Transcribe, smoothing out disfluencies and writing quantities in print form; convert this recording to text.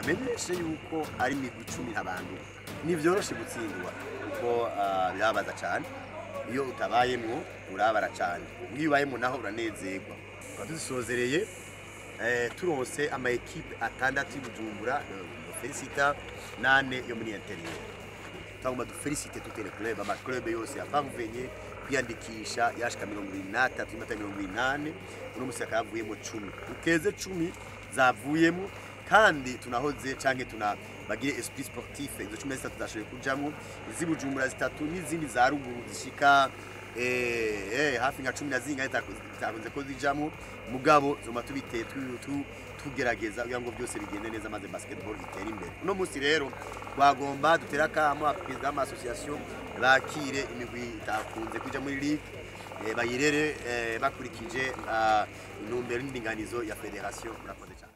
Tubamenyeshe yuko ari imigwi 10 ntabanduka. Ntivyoroshe gutsindwa kuko birababaza cane. Iyo utabayemwo urabara cane, iyo ubayemwo naho uranezerwa. Tukaba tuzisozereye turonse ama équipes atandatu y'Ibujumbura, félicita, nane yo muri intérieur. Tugomba dufélicite toutes les clubs, ama club yose yaparvenye kwiyandikisha, yashika 73 y'amata 80, uno musi akaba yavuyemo 10. Ukeze 10 zavuyemo, kandi tunahoze canke tuna bagire esprit sportif. Izo 13 zashoboye kujamwo, iz'Ibujumbura zitatu n'izindi za ruguru zishika hafi nka cumi na zingahe zitakunze ko zijamwo, mugabo zoma tubiteye tugerageza kugira ngo byose bigende neza maze basketball itere imbere. Uno munsi rero twagomba dutere akamo abaperezida b'ama association bakire imigwi itakunze kuja muri ligue, bayirere bakurikije intumbero n'indinganizo ya fédération. Murakoze cyane.